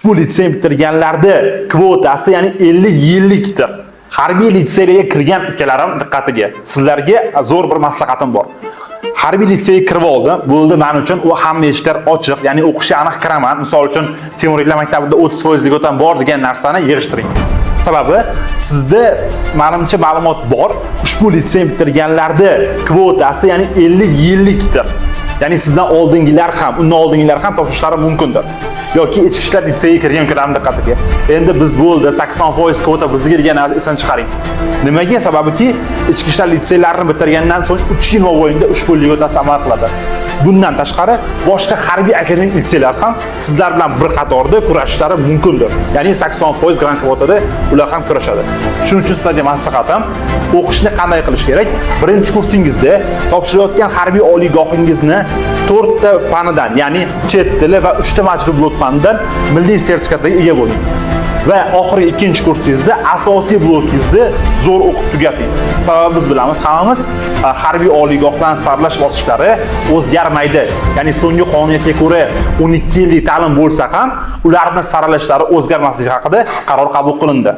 Ushbu litsey bitirganlarni kvotasi, ya'ni 50 yillikdir. Harbiy litseyga kirgan ukalarim diqqatiga. Sizlarga zo'r bir maslahatim bor. Harbiy litseyga kirib oldim. Bo'ldi, men uchun u hamma eshiklar ochiq, ya'ni o'qishga aniq kiraman. Misol uchun, Temuriylar maktabida 30% lьготам bor degan narsani yig'ishtiring. Sababi sizda, menimcha, ma'lumot bor. Ushbu litsey bitirganlarni kvotasi, ya'ni 50 yillikdir. Ya'ni sizdan oldingilar ham, undan oldingilar ham topshirishlari mumkindir. Yoki ichki ishlar litseyiga kirgan ukalarning diqqatiga. Endi biz bo'ldi, 80% kvota bizga degan narsani esdan chiqaring. Nimaga? Sababiki, ichki ishlar litseylarini bitirgandan so'ng 3 yil mobaynida ushbu lьготasi amal qiladi. Bundan tashqari, boshqa harbiy akademik litseylar ham sizlar bilan bir qatorda kurashishlari mumkindir. Ya'ni 80% grant kvotada ular ham kurashadi. Shuning uchun sizlarga maslahatim, o'qishni qanday qilish kerak? Birinchi kursingizda topshirayotgan harbiy oliygohingizni 4 ta fanidan, ya'ni chet tili va 3 ta majburiy blok fanidan milliy sertifikatga ega bo'ling. Va oxirgi ikkinchi kursingizda asosiy blokingizni zo'r o'qib tugating. Sababi biz bilamiz hammamiz, harbiy oliygohdan saralash bosqichlari o'zgarmaydi. Ya'ni so'nggi qonuniyatga ko'ra 12 yillik ta'lim bo'lsa ham, ularni saralashlari o'zgarmasligi haqida qaror qabul qilindi.